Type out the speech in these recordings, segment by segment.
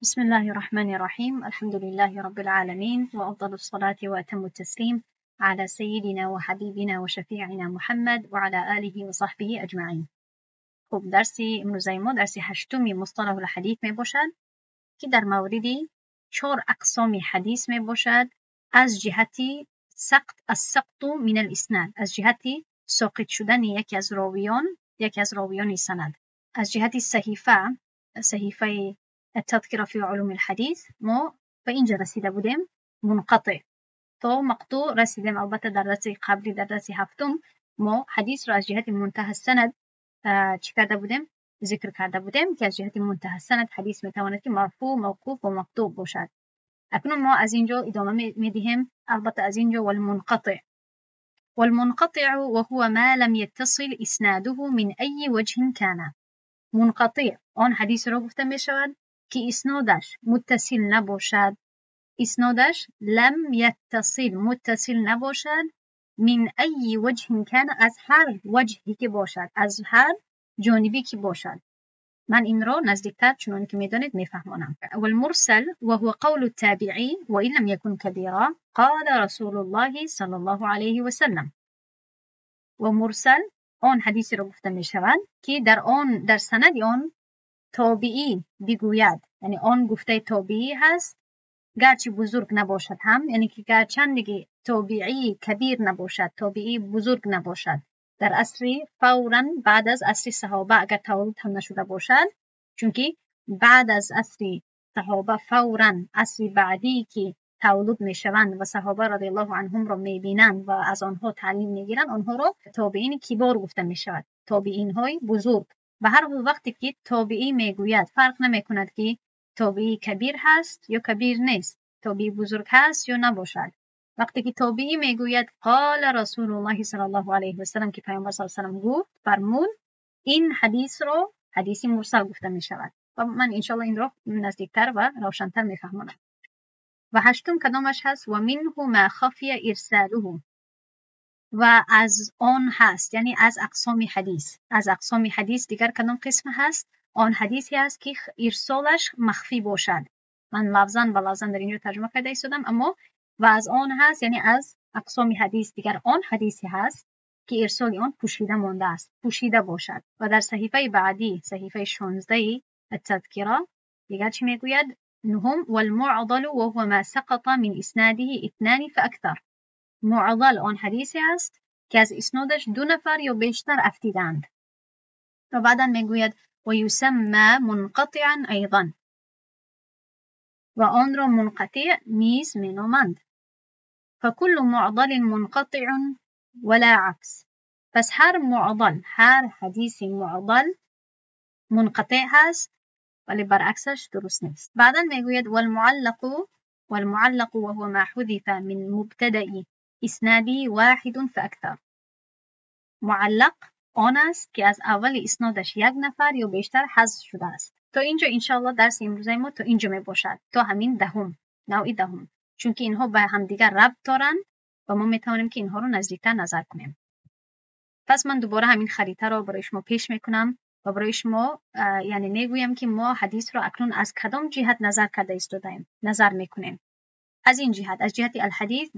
بسم الله الرحمن الرحيم. الحمد لله رب العالمين، وأفضل الصلاة وأتم التسليم على سيدنا وحبيبنا وشفيعنا محمد وعلى آله وصحبه أجمعين. خب، درس امروزه ما درس هشتم مصطلح الحدیث می باشد که در مورد چهار اقسام حدیث می باشد از جهت سقط، السقط من الاسناد، از جهت ساقط شدن یکی از راویان سند. از جهت صحیفه التذکرة في علوم الحديث ما به اینجا رسیده بودیم، منقطع تا مقطوع رسیدیم. البته در درس قبلی، در درس هفتم، ما حدیث را از جهت منتهى السند چی کرده بودیم؟ ذکر کرده بودیم که از جهت منتهى السند حدیث میتواند که مرفوع، موقوف و مقطوع باشد. اکنون ما از اینجا ادامه میدهیم، البته از اینجا والمنقطع. والمنقطع وهو ما لم يتصل اسناده من أي وجه كان. منقطع آن حدیث را گفته می شود که اسنادش متصل نباشد، اسنادش لم يتصل، متصل نباشد، من أي وجه كان، از هر وجهی که باشد، از هر جانبی که باشد. من این را نزدیکتر چنان که میدانید میفهمانم. والمرسل وهو قول التابعي وإن لم يكن كبيرا قال رسول الله صلى الله عليه وسلم. و مرسل آن حدیثی را گفته می شود که در سند آن تابعی بگوید، یعنی آن گفته تابعی هست، گرچه بزرگ نباشد هم، یعنی که گرچند که تابعی کبیر نباشد، تابعی بزرگ نباشد، در عصر فورا بعد از عصر صحابه اگر تولد هم نشده باشد، چونکه بعد از عصر صحابه فورا عصر بعدی که تولد میشوند و صحابه رضی الله عنهم را میبینند و از آنها تعلیم میگیرند، آنها را تابعین کبار گفته میشود، تابعین های بزرگ. به هر حال وقتی که تابعی میگوید، فرق نمیکند که تابعی کبیر هست یا کبیر نیست، تابعی بزرگ هست یا نباشد، وقتی که تابعی میگوید قال رسول الله صلی الله علیه و سلم، که پیامبر صلی الله علیه و سلم گفت، فرمود، این حدیث رو حدیث مرسل گفته می شود و من انشالله این رو نزدیکتر و روشنتر میفهمانم. و هشتم کدامش هست؟ و منه ما خفی ارساله. و از آن هست، یعنی از اقسام حدیث، از اقسام حدیث دیگر کدام قسم هست؟ آن حدیثی است که ارسالش مخفی باشد. من لفظا به لفظا در اینجا ترجمه کرده ایستادم، اما و از آن هست، یعنی از اقسام حدیث دیگر آن حدیثی هست که ارسال آن پوشیده مانده است، پوشیده باشد. و در صحیفه بعدی، صحیفه 16 التذکره، دیگر چی میگوید؟ نهم: والمعضل وهو ما سقط من اسناده اثنان فاکثر. معضل آن حدیثی است که از اسنادش دو نفر یا بیشتر افتیدند. و بعدا میگوید و یسمى منقطعا ایضا، و آن را منقطع نیز مینامند. فكل معضل منقطع ولا عکس. پس هر معضل، هر حدیث معضل منقطع هست، ولی برعکسش درست نیست. بعدا میگوید والمعلق. والمعلق وهو ما حذف من مبتدأ اسناده واحد فأكثر. معلق آن است که از اول اسنادش یک نفر یا بیشتر حذف شده است. تا اینجا انشالله درس امروزه ما تا اینجا می باشد، تا همین دهم، نوع دهم، چون که اینها به همدیگر ربط دارند و ما می توانیم که اینها رو نزدیکتر نظر کنیم. پس من دوباره همین خریطه را برای شما پیش میکنم و برای شما یعنی میگویم که ما حدیث را اکنون از کدام جهت نظر کرده ایستادیم، نظر میکنیم. از این جهت، از جهت الحدیث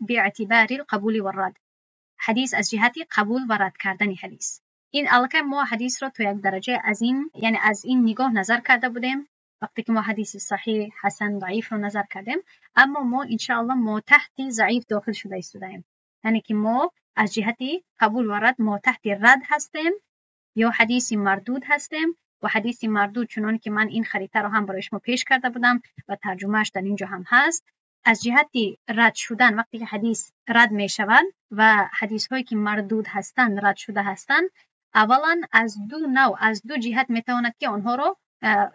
باعتبار القبول والرد، حدیث از جهت قبول و رد کردن حدیث. این الکه ما حدیث را تو یک درجه از این، یعنی از این نگاه نظر کرده بودیم وقتی که ما حدیث صحیح، حسن، ضعیف رو نظر کردیم. اما ما انشاءالله ما تحت ضعیف داخل شده ایستادیم، یعنی که ما از جهت قبول و رد ما تحت رد هستیم یا حدیث مردود هستیم. و حدیث مردود، چنان که من این خریطه رو هم برای شما پیش کرده بودم و ترجمهش در اینجا هم هست، از جهت رد شدن، وقتی که حدیث رد می شود و حدیث هایی که مردود هستند، رد شده هستند، اولا از دو نوع، از دو جهت می تواند که آنها رو،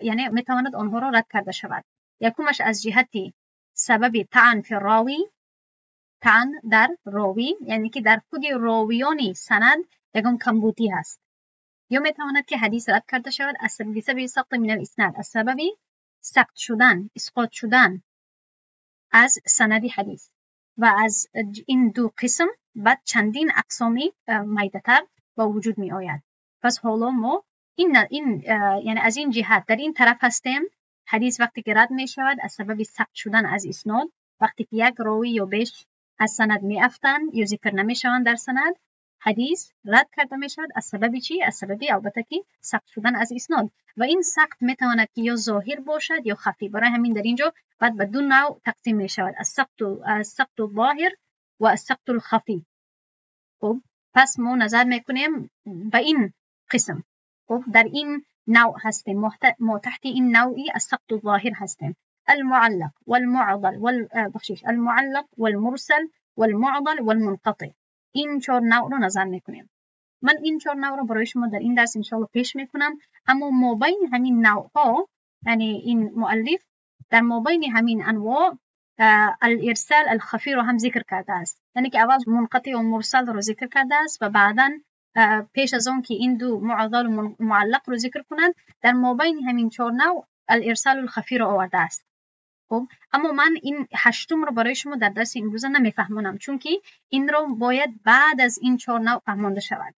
یعنی می تواند آنها را رد کرده شود. یکمش از جهت سبب طعن فی الراوی، طعن در راوی، یعنی که در خود راویان سند یکم کمبودی هست، یا می تواند که حدیث رد کرده شود از سبب سقط من الاسناد، از سبب سقط شدن، اسقاط شدن از سند حدیث. و از این دو قسم بعد چندین اقسامی میده‌تر با وجود می آید. پس حالا ما این یعنی از این جهت در این طرف هستیم. حدیث وقتی که رد می شود از سبب سقط شدن از اسناد، وقتی که یک راوی یا بیش از سند می افتند یا ذکر نمی شوند در سند، حدیث رد کرده می شود از سبب چی؟ از سبب البته که سقط شدن از اسناد. و این سقط می تواند که یا ظاهر باشد یا خفی. برای همین در اینجا بعد به دو نوع تقسیم می شود: السقط الظاهر و السقط الخفی. خب پس ما نظر میکنیم به این قسم. خب در این نوع هستیم، ما تحت این نوعی السقط الظاهر هستیم. المعلق والمعضل بخشش المعلق والمرسل والمعضل والمنقطع. این چهار نوع رو نظر میکنیم. من این چهار نوع رو برای شما در این درس انشاءالله پیش میکنم. اما مابین همین نوعها، یعنی این مؤلف در مابین همین انواع الارسال الخفی رو هم ذکر کرده است. یعنی که اول منقطع و مرسل رو ذکر کرده است و بعدا پیش از آن که این دو معضل و معلق رو ذکر کنند، در مابین همین چهار نوع الارسال الخفی رو آورده است. خب اما من این هشتم رو برای شما در درس امروز نمیفهمونم، چون که این رو باید بعد از این چهار نوع فهمانده شود.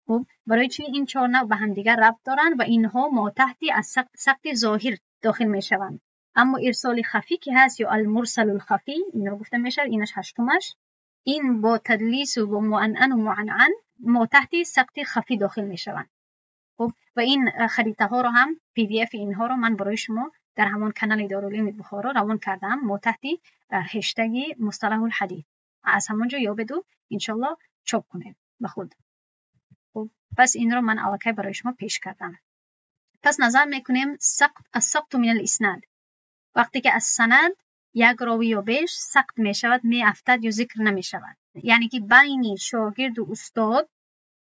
خب برای چی این چهار نوع به هم دیگر ربط دارن و اینها ما تحت از سقط ظاهر داخل میشوند. اما ارسال خفی که هست یا المرسل الخفی، این رو گفته میشه، اینش هشتمش، این با تدلیس و با معنعن و معنعن ما تحت سقط خفی داخل میشوند. خب و این خریطه ها رو هم PDF اینها رو من برای شما در همان کانال دارالعلوم بخارا روان کردم، ما تحت هشتگ مصطلح الحدیث، از همونجا یابید و انشالله چاپ کنید به خود. خب پس این رو من الکی برای شما پیش کردم. پس نظر میکنیم سقط السقط من الاسناد. وقتی که از سند یک راوی یا بیش سقط می شود، می افتد یا ذکر نمی شود، یعنی که بین شاگرد و استاد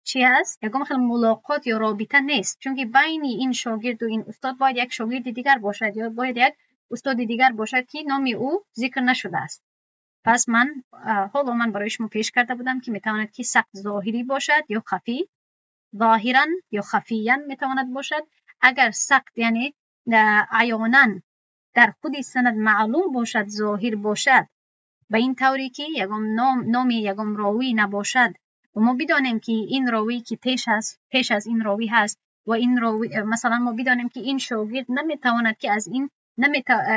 چی هست؟ یکم خیلی ملاقات یا رابطه نیست، چون که بین این شاگرد و این استاد باید یک شاگرد دیگر باشد یا باید یک استاد دیگر باشد که نام او ذکر نشده است. پس من حالا من برای شما پیش کرده بودم که میتواند که سقط ظاهری باشد یا خفی، ظاهرا یا خفیا میتواند باشد. اگر سقط یعنی عیانا در خود سند معلوم باشد، ظاهر باشد، به این طوری که یگام نام یگام راوی نباشد و ما بدانیم که این راوی که پیش از این راوی هست و این راوی، مثلا ما بدانیم که این شاگرد نمیتواند که از این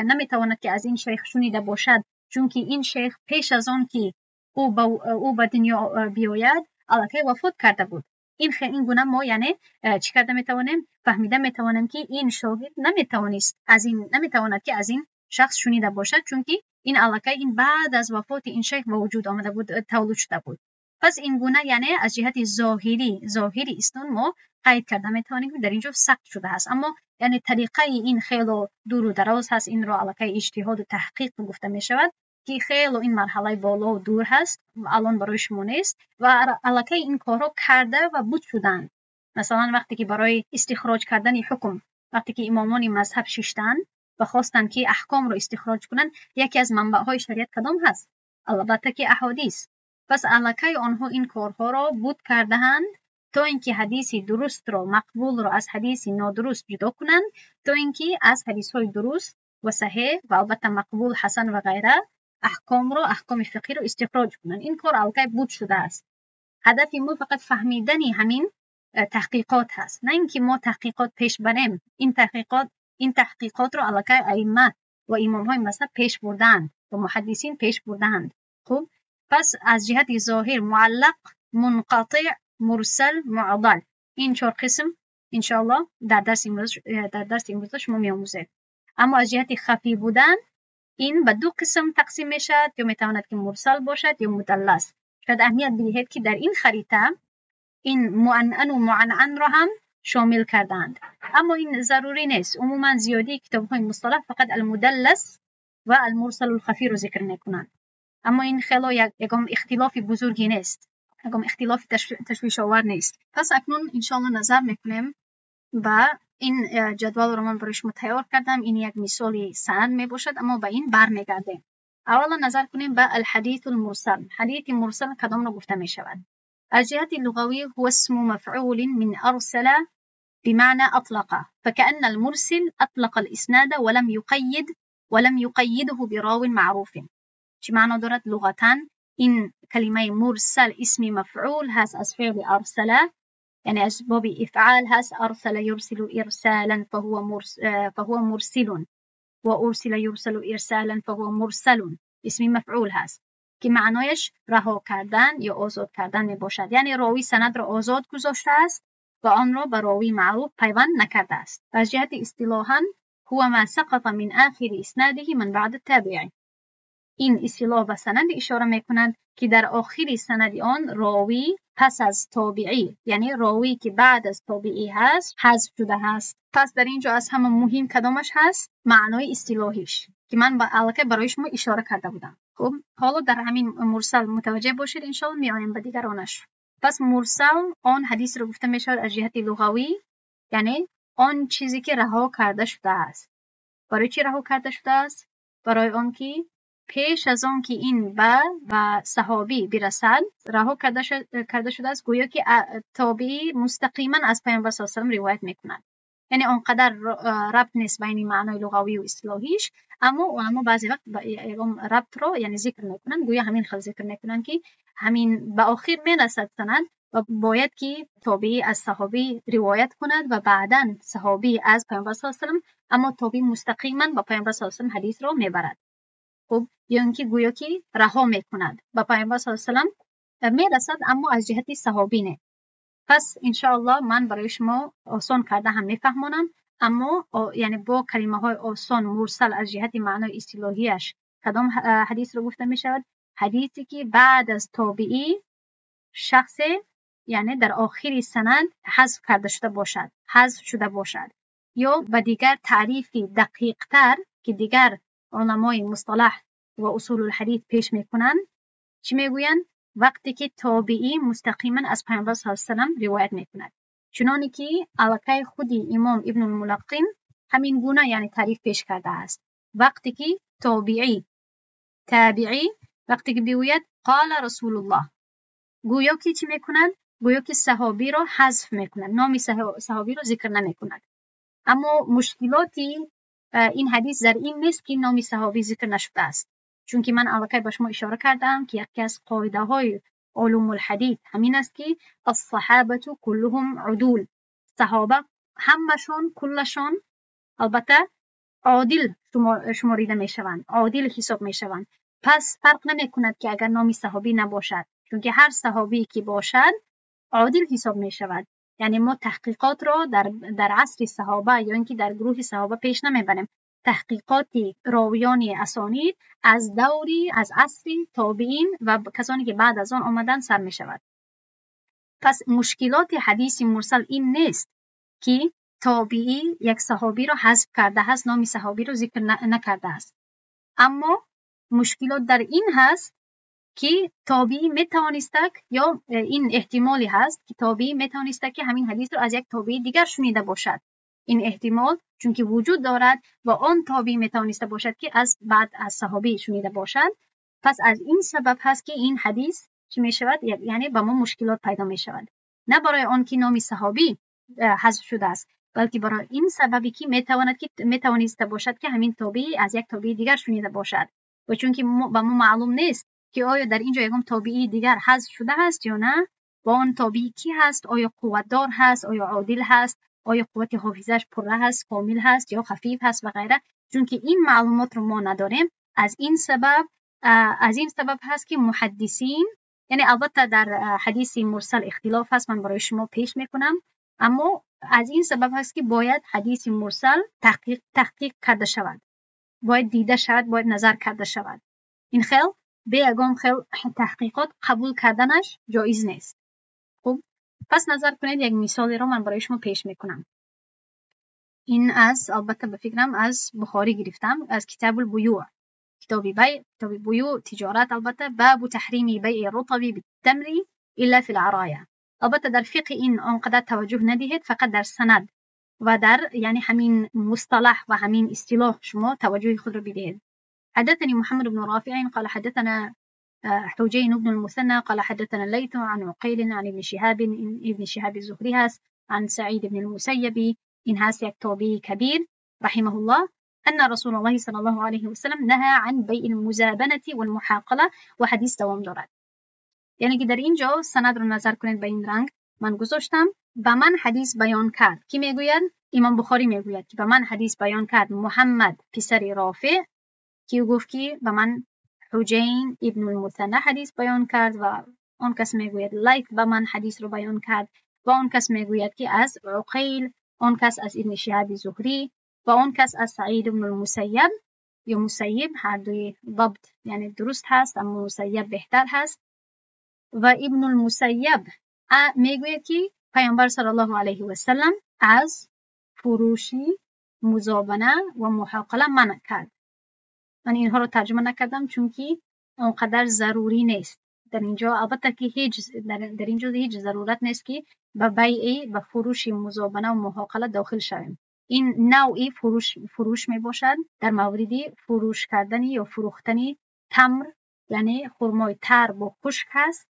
نمیتواند که از این شیخ شنیده باشد، چون که این شیخ پیش از آن که او به دنیا بیاید الکی وفات کرده بود. این گونه ما یعنی چی کرده میتوانیم؟ فهمیده میتوانیم که این شاگرد نمیتواند که از این شخص شنیده باشد، چون که این الکی این بعد از وفات این شیخ به وجود آمده بود، تولد شده بود. پس این گونه یعنی از جهت ظاهری اسناد ما قید کرده میتوانیم که در اینجا سقط شده است. اما یعنی طریقه این خیلی دور و دراز هست، این را الکی اجتهاد و تحقیق گفته میشود که خیلی این مرحله بالا و دور هست، الان برای شما نیست و الکی این کارها کرده و بود شدن. مثلا وقتی که برای استخراج کردن حکم، وقتی که امامان مذهب ششتن و خواستن که احکام رو استخراج کنن، یکی از منبع های شریعت کدام هست؟ البته که احادیث. پس الکی آنها این کارها را بود کرده‌اند تا اینکه حدیث درست را، مقبول را از حدیث نادرست جدا کنند، تا اینکه از حدیث های درست و صحیح و البته مقبول، حسن و غیره احکام را، احکام فقهی را استخراج کنند. این کار الکی بود شده است. هدف ما فقط فهمیدن همین تحقیقات هست، نه اینکه ما تحقیقات پیش بریم. این تحقیقات را الکی ائمه و امام های مذهب پیش بردند و محدثین پیش بردند. خب پس از جهت ظاهر معلق، منقطع، مرسل، معضل، این چهار قسم انشاءالله در درس امروز شما میآموزید. اما از جهت خفی بودن این به دو قسم تقسیم میشد، یا میتواند که مرسل باشد یا مدلس. شاید اهمیت بدهید که در این خریطه این معنعن و معنعن را هم شامل کردند، اما این ضروری نیست. عموما زیادی کتاب های مصطلح فقط المدلس و المرسل الخفی رو ذکر میکنند، اما این خیلی یکم اختلاف بزرگی نیست، یکم اختلاف تشویش آور نیست. پس اکنون انشاءالله نظر میکنیم به این جدول رو من برای شما تیار کردم. این یک مثال سند می باشد، اما به این برمیگردیم. اولا نظر کنیم به الحدیث المرسل. حدیث مرسل کدام رو گفته می شود؟ از جهت لغوی هو اسم مفعول من ارسل بمعنى اطلق، فكأن المرسل اطلق الاسناد ولم يقيده براو معروف. چی معنا دارد لغتا؟ این کلمه مرسل اسم مفعول هست از فعل ارسل، یعنی از باب افعال هست، ارسل یرسل ارسالا فهو مرسل. و ارسل یرسل ارسالا فهو مرسل اسم مفعول هست که معنایش رها کردن یا آزاد کردن می باشد. یعنی راوی سند را آزاد گذاشته است و آن را به راوی معروف پیوند نکرده است. و از جهت اصطلاحا هو ما سقط من آخر اسناده من بعد التابعی. این اصطلاح به سند اشاره میکند که در آخر سند آن راوی پس از تابعی، یعنی راوی که بعد از تابعی هست، حذف شده هست. پس در اینجا از همه مهم کدامش هست؟ معنای اصطلاحیش که من با علاقه برای شما اشاره کرده بودم. خب حالا در همین مرسل متوجه باشید، انشاءالله میآیم به دیگرانش. پس مرسل آن حدیث رو گفته میشود از جهت لغوی، یعنی آن چیزی که رها کرده شده است. برای چی رها کرده شده است؟ برای آنکه پیش از آن که این به و صحابی برسد رها کرده شده است، گویا که تابعی مستقیما از پیامبر صلی الله علیه و سلم روایت میکند. یعنی آنقدر ربط نیست بین معنای لغوی و اصطلاحیش، اما بعضی وقت ربط رو یعنی ذکر میکنن، گویا همین خل ذکر میکنن که همین به آخر میرسد سند و باید که تابعی از صحابی روایت کند و بعدا صحابی از پیامبر صلی الله علیه و سلم، اما تابعی مستقیما با پیامبر صلی الله علیه و سلم حدیث رو میبرد. خب یا اینکه گویا که رها میکند با پیامبر صلی الله علیه و سلم میرسد، اما از جهت صحابی نه. پس انشاءالله من برای شما آسان کرده هم میفهمانم، اما یعنی با کلمه های آسان مرسل از جهت معنای اصطلاحیش کدام حدیث رو گفته میشود؟ حدیثی که بعد از تابعی شخص یعنی در آخر سند حذف کرده شده باشد، حذف شده باشد، یا به دیگر تعریف دقیق تر که دیگر علمای مصطلح و اصول الحدیث پیش میکنن، چی میگویند؟ وقتی که تابعی مستقیما از پیامبر صلی الله علیه و سلم روایت میکند، چنانی که علاقه خودی امام ابن الملقن همین گونه یعنی تعریف پیش کرده است. وقتی که تابعی وقتی که بیوید قال رسول الله، گویا که چی میکنند؟ گویا که صحابی را حذف میکنند، نام صحابی را ذکر نمیکند. اما مشکلاتی این حدیث در این نیست که نام صحابی ذکر نشده است، چون که من علاقه به شما اشاره کردم که یکی از قاعده های علوم الحدیث همین است که الصحابه كلهم عدول، صحابه همشون کلشون البته عادل شماریده میشوند، عادل حساب میشوند. پس فرق نمیکند که اگر نام صحابی نباشد، چون که هر صحابی که باشد عادل حساب میشود. یعنی ما تحقیقات را در عصر صحابه یا اینکه در گروه صحابه پیش نمیبریم. تحقیقات راویان اسانید از دوری از عصر تابعین و کسانی که بعد از آن آمدن سر می شود. پس مشکلات حدیث مرسل این نیست که تابعی یک صحابی را حذف کرده است، نام صحابی را ذکر نکرده است. اما مشکلات در این هست که تابعی میتوانسته، یا این احتمالی هست که تابعی میتوانسته که همین حدیث را از یک تابعی دیگر شنیده باشد. این احتمال چون که وجود دارد و آن تابعی میتوانسته باشد که از بعد از صحابی شنیده باشد. پس از این سبب هست که این حدیث چی میشود؟ یعنی به ما مشکلات پیدا میشود. نه برای آن که نام صحابی حذف شده است، بلکه برای این سببی که میتواند که میتوانسته باشد که همین تابعی از یک تابعی دیگر شنیده باشد. و چون که به ما معلوم نیست که آیا در اینجا یکم تابعی دیگر حذف شده است یا نه، با آن تابعی کی هست، آیا قوتدار هست، آیا عادل هست، آیا قوت حافظش پره هست، کامل هست یا خفیف هست و غیره. چون که این معلومات رو ما نداریم، از این سبب هست که محدثین، یعنی البته در حدیث مرسل اختلاف هست، من برای شما پیش میکنم، اما از این سبب هست که باید حدیث مرسل تحقیق کرده شود، باید دیده شود، باید نظر کرده شود. این خیل به یگان خیل تحقیقات قبول کردنش جایز نیست. خب پس نظر کنید یک مثالی رو من برای شما پیش میکنم. این از البته به فکرم از بخاری گرفتم، از کتاب البیوع، کتاب بیع، کتاب بیوع تجارت، البته باب تحریم بیع الرطب بالتمر الا فی العرایا. البته در فقه این آنقدر توجه ندهید، فقط در سند و در یعنی همین مصطلح و همین اصطلاح شما توجه خود رو بدهید. حدثني محمد بن رافع قال حدثنا حجين بن المثنى قال حدثنا الليث عن عقيل عن ابن شهاب، ابن شهاب الزهري هست، عن سعيد بن المسيب، إن هاس یک تابعی كبير رحمه الله، أن رسول الله صلى الله عليه وسلم نهى عن بيع المزابنة والمحاقلة. و حدیث دوام دارد. یعنی که در اینجا سند رو نظر کنید به این رنگ من گذاشتم و من حدیث بیان کرد که میگوید امام بخاری میگوید که به من حدیث بیان کرد محمد پسر رافع، که او گفت که به من حجین ابن المثنی حدیث بیان کرد و آن کس میگوید لیث به من حدیث رو بیان کرد و آن کس میگوید که از عقیل، آن کس از ابن شهاب زهری و آن کس از سعید بن المسیب یا مسیب، هر دوی ضبط یعنی درست هست اما مسیب بهتر هست. و ابن المسیب میگوید که پیامبر صلی الله علیه و سلم از فروشی مزابنه و محاقله منع کرد. من اینها رو ترجمه نکردم چون که اونقدر ضروری نیست در اینجا. البته که هیچ در اینجا هیچ ضرورت نیست که به بیع، به فروش مزابنه و محاقله داخل شویم. این نوعی فروش می باشد در مورد فروش کردن یا فروختن تمر، یعنی خرمای تر با خشک هست،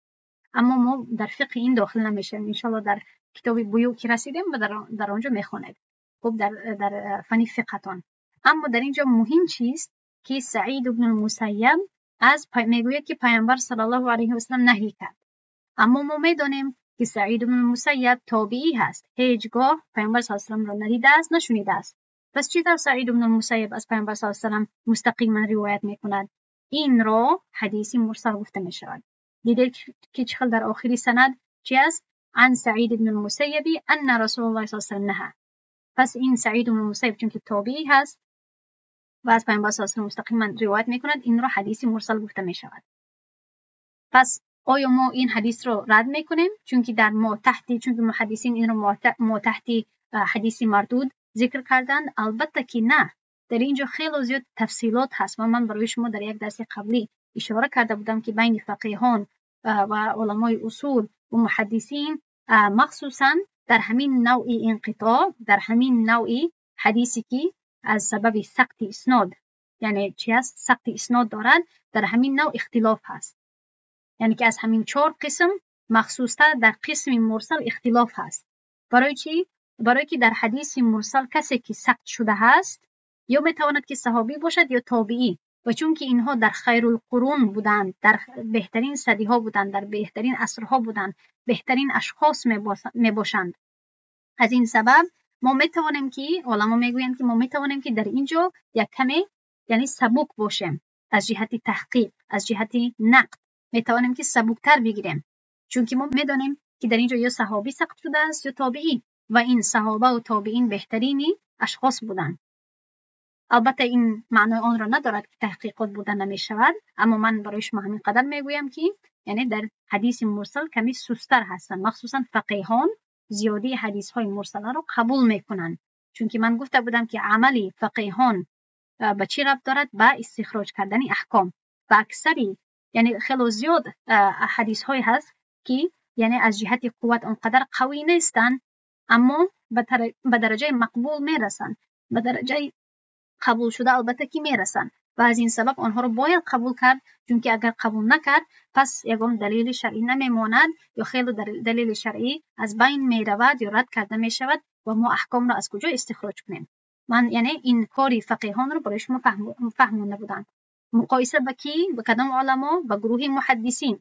اما ما در فقه این داخل نمیشیم. انشالله در کتاب بیوع که رسیدیم و در آنجا میخوانید، خب در فنی فقهتان. اما در اینجا مهم چیست که سعید بن المسیب از میگوید که پیامبر صلی الله علیه و سلم نهی کرد. اما ما میدانیم که سعید بن المسیب تابعی هست، هیچگاه پیامبر صلی الله علیه و سلم را ندیده است، نشنیده است. پس چطور سعید بن المسیب از پیامبر صلی الله علیه و سلم مستقیما روایت میکند؟ این را حدیث مرسل گفته میشود. دیدید که چخل در آخری سند چی است؟ عن سعید بن المسیب ان رسول الله صلی الله علیه و سلم نهى. پس این سعید بن المسیب چون که تابعی هست و از پیامبر صلی الله علیه و سلم مستقیما روایت میکند، این را حدیث مرسل گفته میشود. پس آیا ما این حدیث رو رد میکنیم؟ چون که در ما تحتی، چون که محدثین این رو ما تحتی حدیث مردود ذکر کردند؟ البته که نه. در اینجا خیلی زیاد تفصیلات هست و من برای شما در یک درس قبلی اشاره کرده بودم که بین فقیهان و علمای اصول و محدثین مخصوصا در همین نوع انقطاع، در همین نوع حدیثی که از سبب سقط اسناد، یعنی چی است؟ سقط اسناد دارد، در همین نوع اختلاف هست. یعنی که از همین 4 قسم مخصوصا در قسم مرسل اختلاف هست. برای چی؟ برای که در حدیث مرسل کسی که سقط شده هست یا میتواند که صحابی باشد یا تابعی، و چون که اینها در خیر القرون بودند، در بهترین صدی ها بودند، در بهترین عصرها بودند، بهترین اشخاص میباشند، از این سبب ما میتوانیم که علما میگویند که ما میتوانیم که در اینجا یک کمی یعنی سبک باشیم از جهت تحقیق، از جهت نقد میتوانیم که سبکتر بگیریم، چون که ما میدانیم که در اینجا یا صحابی سقط شده است یا تابعی، و این صحابه و تابعین بهترین اشخاص بودند. البته این معنای آن را ندارد که تحقیقات بوده نمیشود، اما من برای شما همین قدر میگویم که یعنی در حدیث مرسل کمی سستر هستند، مخصوصا فقیهان زیادی حدیث های مرسله را قبول میکنند، چون که من گفته بودم که عملی فقیهان به چی ربط دارد؟ به استخراج کردن احکام. و اکثری یعنی خیلی زیاد حدیث های هست که یعنی از جهت قوت آنقدر قوی نیستند، اما به درجه مقبول میرسند، به درجه قبول شده البته که میرسند، و از این سبب آنها رو باید قبول کرد، چون که اگر قبول نکرد پس یگان دلیل شرعی نمیماند یا خیلی دلیل شرعی از بین میرود یا رد کرده میشود و ما احکام را از کجا استخراج کنیم؟ من یعنی این کاری فقیهان رو برای شما فهمانده بودم. مقایسه با کی؟ با کدام علما؟ با گروه محدثین.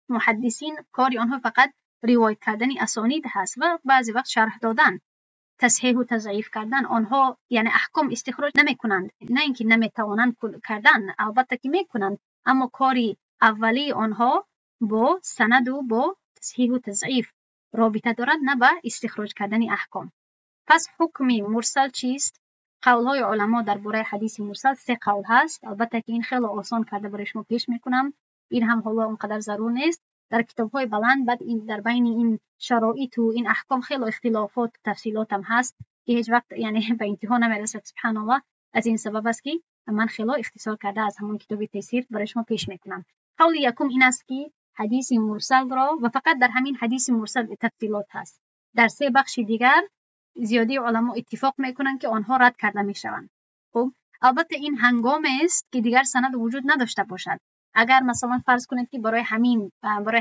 محدثین کاری آنها فقط روایت کردن اسانید هست و بعضی وقت شرح دادن، تصحیح و تضعیف کردن. آنها یعنی احکام استخراج نمیکنند، نه اینکه نمیتوانند کردن، البته که میکنند، اما کاری اولی آنها با سند و با تصحیح و تضعیف رابطه دارد، نه با استخراج کردن احکام. پس حکم مرسل چیست؟ قولهای علما درباره حدیث مرسل 3 قول هست. البته که این خیلی آسان کرده برای شما پیش میکنم، این هم حالا اونقدر ضرور نیست. در کتاب‌های بلند بعد این در بین این شرایط و این احکام خیلی اختلافات و تفصیلات هم هست که هیچ وقت یعنی به انتها نمیرسد، سبحان الله. از این سبب است که من خیلی اختصار کرده از همون کتاب تیسیر برای شما پیش میکنم. قول یکم این است که حدیث مرسل را، و فقط در همین حدیث مرسل تفصیلات هست، در 3 بخش دیگر زیادی علما اتفاق میکنند که آنها رد کرده میشوند. خب البته این هنگام است که دیگر سند وجود نداشته باشد. اگر مثلا فرض کنید که برای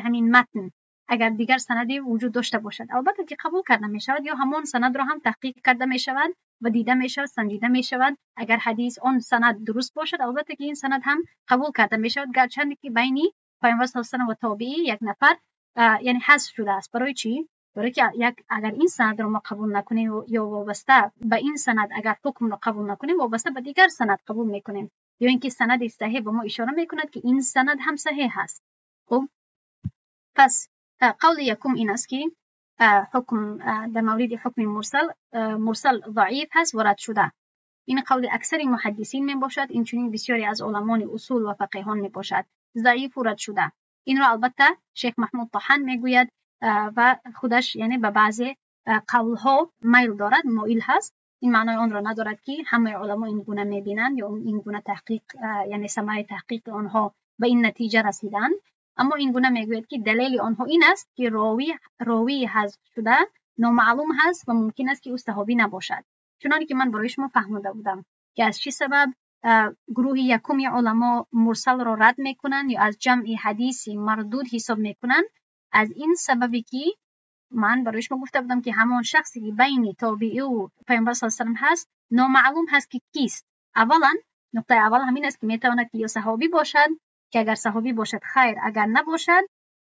همین متن اگر دیگر سندی وجود داشته باشد، البته که قبول کرده می شود یا همان سند را هم تحقیق کرده می شود و دیده می شود، سنجیده می شود. اگر حدیث آن سند درست باشد، البته که این سند هم قبول کرده می شود، گرچند که بین پیامبر صلی الله علیه و سلم و تابعی یک نفر یعنی حذف شده است. برای چی؟ برای که یک اگر این سند رو ما قبول نکنیم یا وابسته به این سند اگر حکم رو قبول نکنیم، وابسته به دیگر سند قبول میکنیم، یا اینکه سند صحیح به ما اشاره میکند که این سند هم صحیح هست. خب پس قول یکم این است که حکم در مورد حکم مرسل، مرسل ضعیف هست و رد شده. این قول اکثر محدثین می باشد، این چنین بسیاری از علمان اصول و فقیهان می باشد، ضعیف و رد شده. این را البته شیخ محمود طحن میگوید و خودش یعنی به بعضی قولها میل دارد، مایل هست. این معنای آن را ندارد که همه علما این گونه میبینند یا این گونه تحقیق، یعنی ثمره تحقیق آنها به این نتیجه رسیدند، اما این گونه میگوید که دلیل آنها این است که راوی حذف شده نامعلوم هست و ممکن است که او صحابی نباشد. چنانی که من برای شما فهمانده بودم که از چه سبب گروه یکم علما مرسل را رد میکنند یا از جمع حدیثی مردود حساب میکنند، از این سببی که من برای شما گفته بودم که همان شخصی که بین تابعی و پیامبر صلی الله علیه و سلم هست نامعلوم هست که کیست. اولا نقطه اول همین است که میتواند که یا صحابی باشد، که اگر صحابی باشد خیر، اگر نباشد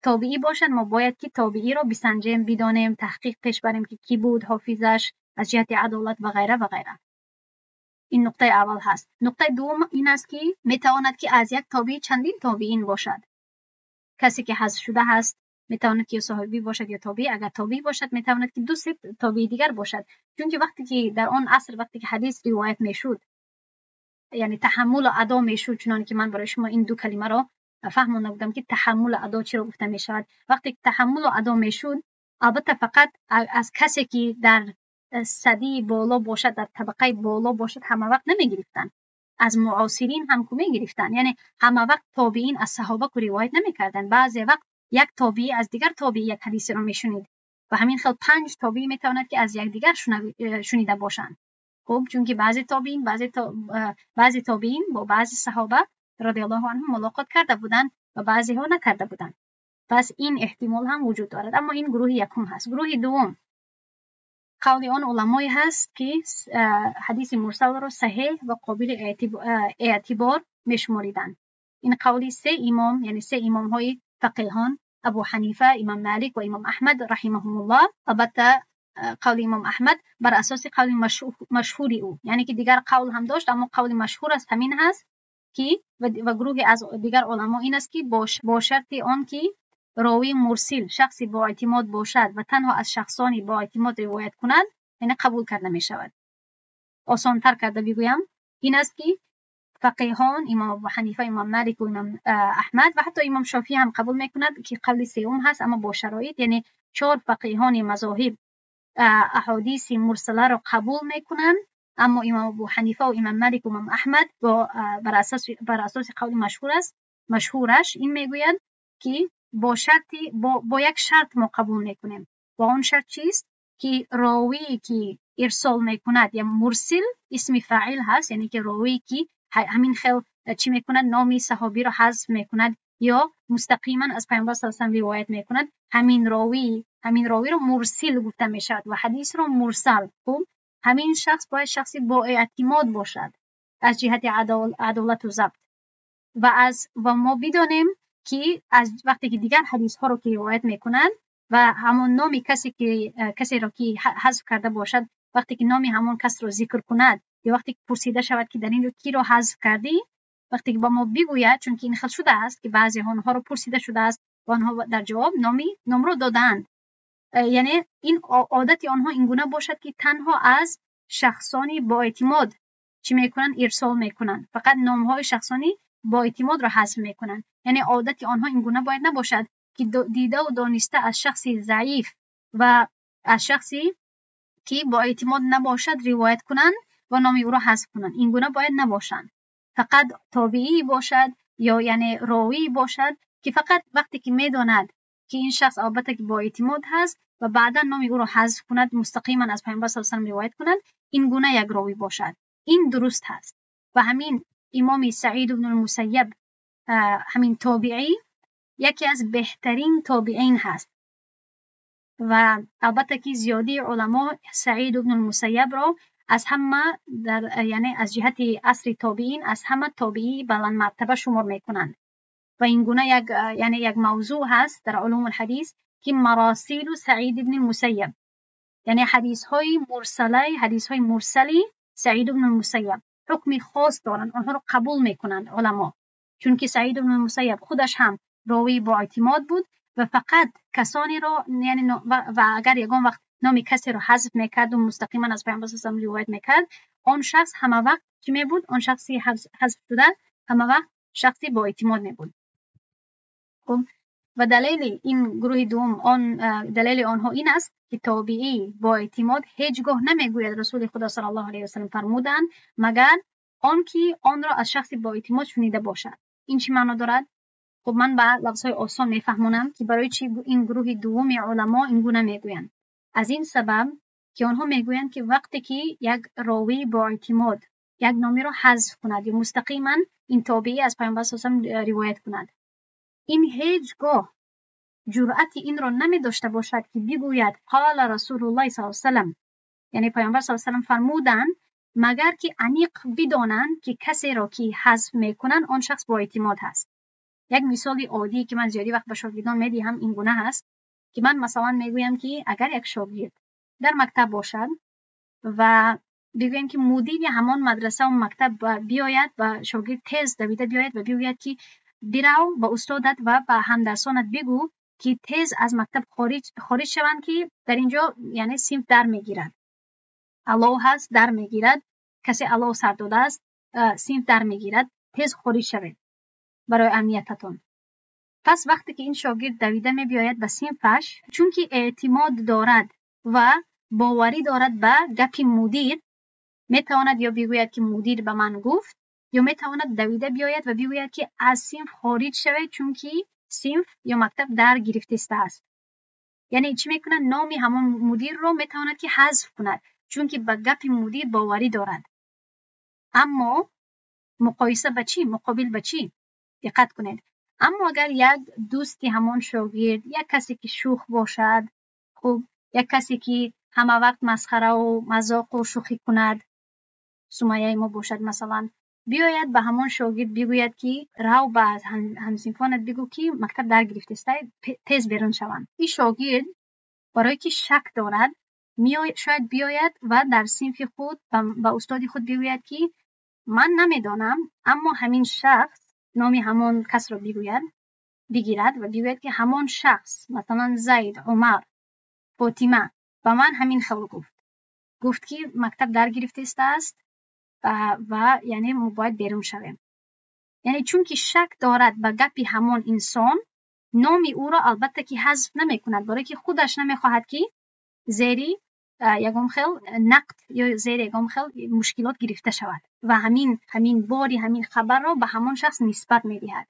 تابعی باشد، ما باید که تابعی را بسنجیم، بدانیم، تحقیق پیش بریم که کی بود، حافظش از جهت عدالت و غیره و غیره. این نقطه اول هست. نقطه دوم این است که میتواند که از یک تابعی چندین تابعین باشد. کسی که حذف شده هست میتواند که صحابی باشد یا تابعی، اگر تابعی باشد میتواند که دو سه تابعی دیگر باشد، چون که وقتی که در آن عصر وقتی که حدیث روایت میشد، یعنی تحمل و ادا میشد، چنان که من برای شما این دو کلمه را فهمانده بودم که تحمل و ادا چرا گفته میشود. وقتی که تحمل و ادا میشد، البته فقط از کسی که در سدی بالا باشد، در طبقه بالا باشد، همه وقت نمیگرفتن، از معاصرین هم که میگرفتن، یعنی همه وقت تابعین از صحابه که روایت نمیکردن. بعضی وقت یک تابعی از دیگر تابعی یک حدیث را میشنید و همین خیل 5 تابعی میتواند که از یکدیگر شنیده باشند. خب چون که بعضی تابعین با بعضی صحابه رضی الله عنهم ملاقات کرده بودند و بعضی ها نکرده بودند. پس این احتمال هم وجود دارد. اما این گروه یکم هست. گروه دوم قول آن علمایی هست که حدیث مرسل را صحیح و قابل اعتبار میشماریدند. این قول سه امام، یعنی سه امام های فقیهان، ابو حنیفه، امام مالک و امام احمد رحمهم الله. البته قول امام احمد بر اساس قول مشهور او، یعنی که دیگر قول هم داشت اما قول مشهور است همین هست که و گروه از دیگر علما این است که با شرط آن که راوی مرسل شخصی با اعتماد باشد و تنها از شخصانی با اعتماد روایت کند، یعنی قبول کرده می شود. آسان تر کرده بگویم این است که فقیهان امام ابو حنیفه، امام مالک و امام احمد و حتی امام شافعی هم قبول میکند که قول سوم هست، اما با شرایط، یعنی 4 فقیهان مذاهب احادیث مرسله را قبول میکنند، اما امام ابو حنیفه و امام مالک و امام احمد با بر اساس قول مشهور است، مشهورش این میگوید که با شرطی با یک شرط ما قبول میکنیم و آن شرط چیست؟ که راوی که ارسال میکند یا مرسل اسم فاعل هست، یعنی که راوی که همین خیل چی میکند، نامی صحابی را حذف میکند یا مستقیما از پیامبر صلی الله علیه و سلم روایت میکند، همین راوی را مرسل گفته میشود و حدیث را مرسل. خب همین شخص باید شخصی با اعتماد باشد از جهت عدالت و ضبط و ما بدانیم که از وقتی که دیگر حدیث ها رو که روایت میکنند و همون نامی کسی را که حذف کرده باشد، وقتی که نامی همون کس رو ذکر کند یا وقتی که پرسیده شود که در این رو کی رو حذف کردی، وقتی که با ما بگوید، چون که این خل شده است که بعضی آنها رو پرسیده شده است و آنها در جواب نام رو دادند، یعنی این عادت آنها اینگونه باشد که تنها از شخصانی با اعتماد چی میکنن، ارسال میکنن، فقط نامهای شخصانی با اعتماد را حذف میکنن. یعنی عادت آنها اینگونه باید نباشد که دیده و دانسته از شخصی ضعیف و از شخصی که با اعتماد نباشد روایت کنند و نام او را حذف کنند. اینگونه باید نباشند. فقط تابعی باشد یا یعنی راوی باشد که فقط وقتی که میداند که این شخص البته که با اعتماد هست و بعدا نام او را حذف کند، مستقیما از پیامبر صلی الله علیه و سلم روایت کند، این گونه یک راوی باشد. این درست هست. و همین امام سعید بن المسیب، همین تابعی، یکی از بهترین تابعین هست و البته که زیادی علما سعید بن المسیب را از همه در یعنی از جهت عصر تابعین از همه تابعی بلند مرتبه شمار میکنند و این گونه یک یعنی یک موضوع هست در علوم الحدیث که مراسیل سعید بن المسیب، یعنی حدیث های مرسله، حدیث های مرسلی سعید بن المسیب حکم خاص دارند، آنها رو قبول میکنند علما، چون که سعید بن المسیب خودش هم راوی با اعتماد بود و فقط کسانی را، یعنی و اگر یگان وقت نام کسی رو حذف میکرد و مستقیما از پیامبر صلی الله علیه و آله روایت میکرد، آن شخص همه وقت چی می بود؟ آن شخصی حذف شده همه وقت شخصی با اعتماد می بود. خب و دلیل این گروه دوم، آن دلیل آنها این است که تابعی با اعتماد هیچگاه نمیگوید رسول خدا صلی الله علیه و سلم فرمودند، مگر آنکه آن را از شخصی با اعتماد شنیده باشد. این چی معنا دارد؟ خب من با لفظهای آسان میفهمونم که برای چی این گروه دوم علما این گونه میگویند. از این سبب که آنها میگویند که وقتی که یک راوی با اعتماد یک نامی را حذف کند یا مستقیما این تابعی از پیامبر صلی الله علیه و سلم روایت کند، این هیچگاه جرأت این را نمی داشته باشد که بگوید قال رسول الله صلی الله علیه و سلم، یعنی پیامبر صلی الله علیه و سلم فرمودند، مگر که عمیق بدانند که کسی را که حذف میکنند آن شخص با اعتماد هست. یک مثال عادی که من زیادی وقت به شاگردان میدهم این گونه هست که من مثلا میگویم که اگر یک شاگرد در مکتب باشد و بگویم که مدیر همان مدرسه و مکتب بیاید و شاگرد تیز دویده بیاید و بگوید که برو با استادت و به همدرسانت بگو که تیز از مکتب خارج شوند که در اینجا یعنی صنف در میگیرد، الو هست در میگیرد، کسی الو سر داده است، صنف در میگیرد، تیز خارج شوید برای امنیتتان. پس وقتی که این شاگرد دویده می بیاید به صنفش، چون که اعتماد دارد و باوری دارد به گپ مدیر، میتواند یا بگوید که مدیر به من گفت، یا میتواند دویده بیاید و بگوید که از صنف خارج شوید چون که صنف یا مکتب در گرفته است. یعنی چی میکنه؟ نامی همان مدیر رو میتواند که حذف کند چون که به گپ مدیر باوری دارد. اما مقایسه به چی؟ مقابل به چی؟ دقت کنید. اما اگر یک دوستی همان شاگرد، یک کسی که شوخ باشد، خب یک کسی که همه وقت مسخره و مذاق و شوخی کند، سمیه ما باشد مثلا، بیاید به همان شاگرد بگوید که رو به همصنفانت بگو که مکتب در گرفته است، تیز بیرون شوند. این شاگرد برای که شک دارد شاید بیاید و در صنف خود به استاد خود بگوید که من نمیدانم، اما همین شخص، نامی همان کس را بگوید، بگیرد و بگوید که همان شخص مثلا زید، عمر، فاطمه به من همین خبر گفت که مکتب در گرفته است و یعنی ما باید بیرون شویم. یعنی چون که شک دارد به گپی همان انسان، نامی او را البته که حذف نمی کند، برای که خودش نمیخواهد که زیری یگام خیل نقد یا زیر یگام خیل مشکلات گرفته شود و همین باری همین خبر را به همان شخص نسبت میدهد.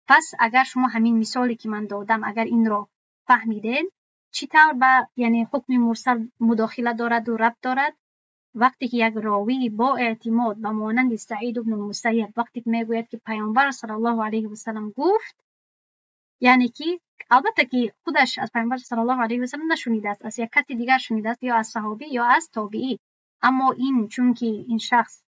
پس اگر شما همین مثالی که من دادم اگر این را فهمیدین، چطور به یعنی حکم مرسل مداخله دارد و ربط دارد؟ وقتی که یک راوی با اعتماد به مانند سعید بن المسیب وقتی که میگوید که پیامبر صلی الله علیه و سلم گفت، یعنی که البته که خودش از پیامبر صلی الله علیه و سلم نشنیده است، از یک کسی دیگر شنیده است، یا از صحابی یا از تابعی، اما این چون که این شخص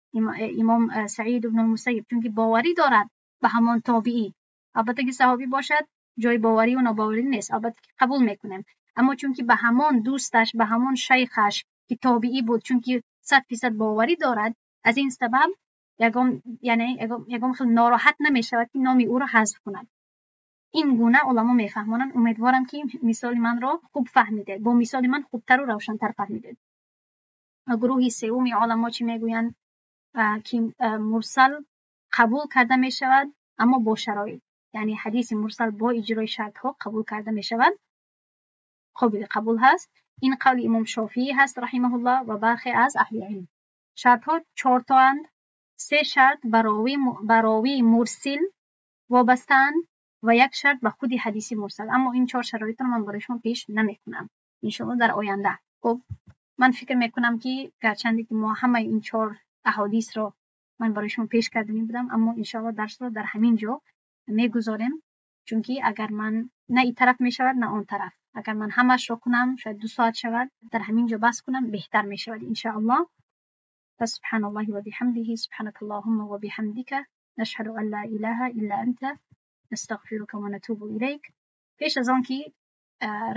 امام سعید بن المسیب چون که باوری دارد به همان تابعی، البته که صحابی باشد جای باوری و ناباوری نیست، البته که قبول میکنیم، اما چون که به همان دوستش، به همان شیخش که تابعی بود، چون که 100% باوری دارد، از این سبب یگام یعنی یگام خیلی ناراحت نمیشود که نام او را حذف کند. این گونه علما میفهمانند. امیدوارم که مثال من را خوب فهمیده، با مثال من خوبتر و روشنتر فهمیده. گروه سوم علما چی میگویند؟ که مرسل قبول کرده میشود اما با شرایط، یعنی حدیث مرسل با اجرای شرط ها قبول کرده میشود، قابل قبول هست. این قول امام شافعی هست رحمه الله و برخی از اهل علم. شرط ها 4 تا اند. 3 شرط براوی مرسل وابستند و 1 شرط به خود حدیث مرسل. اما این 4 شرایط رو من برای شما پیش نمیکنم، انشاءالله در آینده. خب من فکر میکنم که گرچند که ما همه این 4 احادیث رو من برای شما پیش کرده بودم، اما انشاءالله درس رو در همین جا میگذاریم، چون که اگر من نه این طرف میشود نه آن طرف، اگر من همش رو کنم شاید 2 ساعت شود، در همین جا بس کنم بهتر میشود انشاءالله. فسبحان الله و بحمده، سبحانك اللهم و بحمدك، نشهد ان لا اله الا انت، نستغفرك و نتوب الیک. پیش از آن که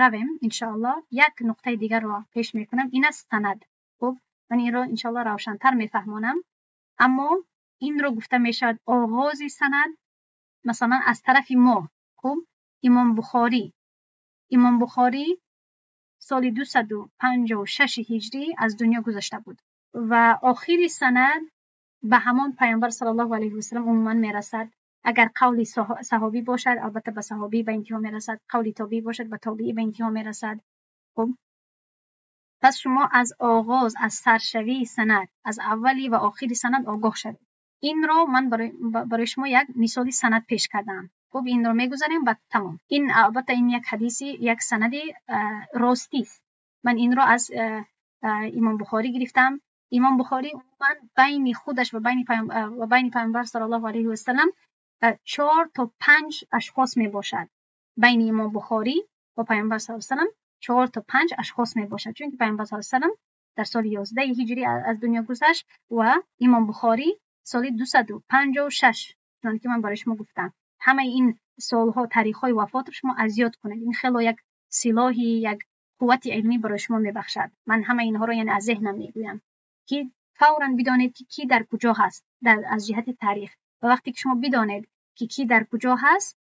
равем иншоаллоҳ, як нуқтаи дигарро пеш мекунам. Ин аст санад. Хуб, ман инро иншоаллоҳ равшантар мефаҳмонам. Аммо инро гуфта мешавад оғози санад, масалан аз тарафи мо. Хуб, Имом Бухорӣ. Имом Бухорӣ соли 256 ҳиҷрӣ аз дунё гузашта буд ва охири санад ба ҳамон Паёмбар саллаллоҳу алайҳи васаллам умуман мерасад. Агар қавли саҳобӣ бошад, албатта ба саҳобӣ ба интиҳо мерасад, қавли тобеӣ бошад, ба тобеӣ ба интиҳо мерасад. Хуб, пас шумо аз оғоз, аз саршавии санад, аз аввали ва охири санад огоҳ шавед. Инро ман барои шумо як мисоли санад пеш кардам. Хуб, инро мегузарем ва тамом. Ин албатта ин як ҳадиси, як санади ростист. Ман инро аз Имом Бухорӣ гирифтам. Имом Бухорӣ умуман байни худаш ва байни Паёмбар саллаллоҳу алайҳи васаллам 4 то 5 ашхос мебошад. Байни Имом Бухорӣ ва Паёмбар саллаллоҳу алайҳи васаллам 4 то 5 ашхос мебошад, чунки Паёмбар саллаллоҳу алайҳи васаллам дар соли 11 ҳиҷрӣ аз дунё гузашт ва Имом Бухорӣ соли 256, чунонки ман барои шумо гуфтам. Ҳамаи ин солҳо, таърихҳои вафотро шумо аз ёд кунед. Ин хело як силоҳи, як қуввати илмӣ барои шумо мебахшад. Ман ҳамаи инҳоро яъне аз зеҳнам мегӯям ки фавран бидонед ки кӣ дар куҷо ҳаст аз ҷиҳати таърих. Ва вақте ки шумо бидонед ки кӣ дар куҷо ҳаст,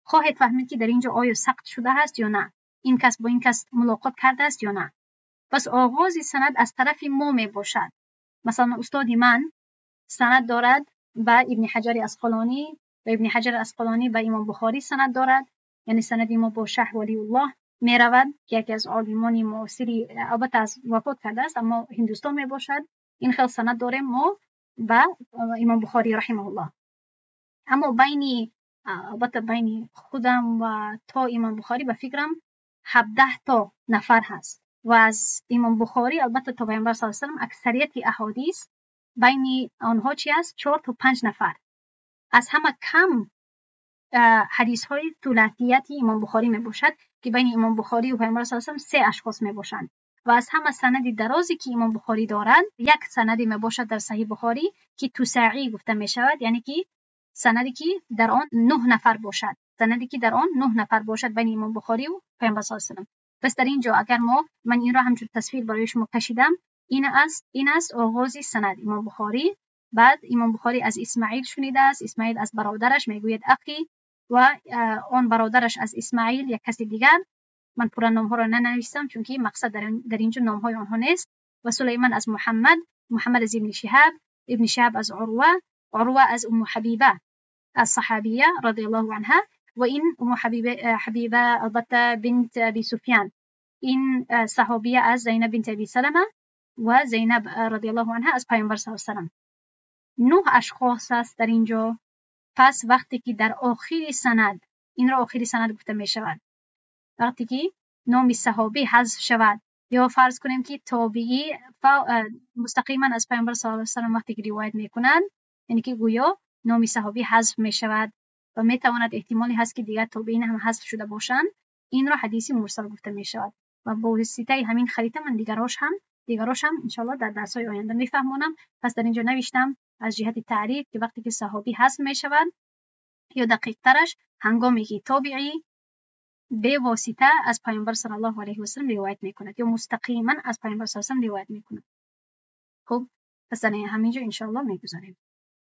хоҳед фаҳмид ки дар инҷо оё сақт шудааст ё на, ин кас бо ин кас мулоқот кардааст ё на. Пас оғози санад аз тарафи мо мебошад. Масалан, устоди ман санад дорад ба Ибни Ҳаҷари Асқалонӣ ва Ибни Ҳаҷар Асқалонӣ ба Имом Бухорӣ санад дорад. Яъне санади мо бо Шаҳ Валиуллоҳ меравад, ки яке аз олимони муосири, албатта аз вафот кардааст, аммо Ҳиндустон мебошад. Ин хел санад дорем мо ба Имом Бухорӣ раҳимаҳуллоҳ. Аммо байни, албатта байни худам ва то Имом Бухорӣ ба фикрам 17 то нафар ҳаст. Ва аз Имом Бухорӣ албатта то Паёмбар саллаллоҳу алайҳи васаллам аксарияти аҳодис байни онҳо чи аст? 4 то 5 нафар. Аз ҳама кам ҳадисҳои тулатияти Имом Бухорӣ мебошад, ки байни Имом Бухорӣ ва Паёмбар саллаллоҳу алайҳи васаллам 3 ашхос мебошанд. Ва аз ҳама санади дарозе ки Имом Бухорӣ дорад, як санаде мебошад дар Саҳиҳ Бухорӣ ки тусаӣ гуфта мешавад, яъне ки санаде ки дар он 9 нафар бошад. Санаде ки дар он 9 нафар бошад байни Имом Бухорӣ ва Паёмбар саллаллоҳу алайҳи васаллам. Пас дар инҷо агар мо, ман инро ҳамчун тасвир барои шумо кашидам, ин аст оғози санад Имом Бухорӣ. Баъд Имом Бухорӣ аз Исмаил шунидааст, Исмаил аз бародараш мегӯяд ақӣ, ва он бародараш аз Исмаил як каси дигар. Ман пурра номҳоро нанавистам, чунки мақсад дар инҷо номҳои онҳо нест. Ва Сулайман аз Муҳаммад, Муҳаммад аз Ибни Шиҳаб, Ибни Шиҳаб аз Урва, Урва аз Умму Ҳабиба аз саҳобия радиаллоҳу анҳа. Ва ин Умму Ҳабиба албатта бинт Аби Суфян, ин саҳобия аз Зайнаб бинт Аби Салама ва Зайнаб радиаллоҳу анҳа аз Паёмбар саллаллоҳу алайҳи васаллам. 9 ашхос аст дар инҷо. Пас вақте ки дар охири санад, инро охири санад гуфта мешавад, вақте ки номи саҳобӣ ҳазф шавад ё фарз кунем ки тобеӣ мустақиман аз Паёмбар саллаллоҳу алайҳи васаллам вақте ки ривоят мекунанд, яъне ки гӯё номи саҳобӣ ҳазф мешавад ва метавонад эҳтимоле ҳаст ки дигар тобеин ҳам ҳазф шуда бошанд, инро ҳадиси мурсал гуфта мешавад. Ва бо воситаи ҳамин харита ман дигарош ҳам иншоаллоҳ дар дарсҳои оянда мефаҳмонам. Пас дар инҷо навиштам аз ҷиҳати таъриф ки вақте ки саҳобӣ ҳазф мешавад ё дақиқтараш ҳангоме ки тобеӣ бевосита аз Паёмбар саллаллоҳу алайҳи васаллам ривоят мекунад ё мустақиман аз Паёмбар саллаллоҳу алайҳи васаллам ривоят мекунад. Хуб, пас дар ҳаминҷо иншоаллоҳ мегузарем.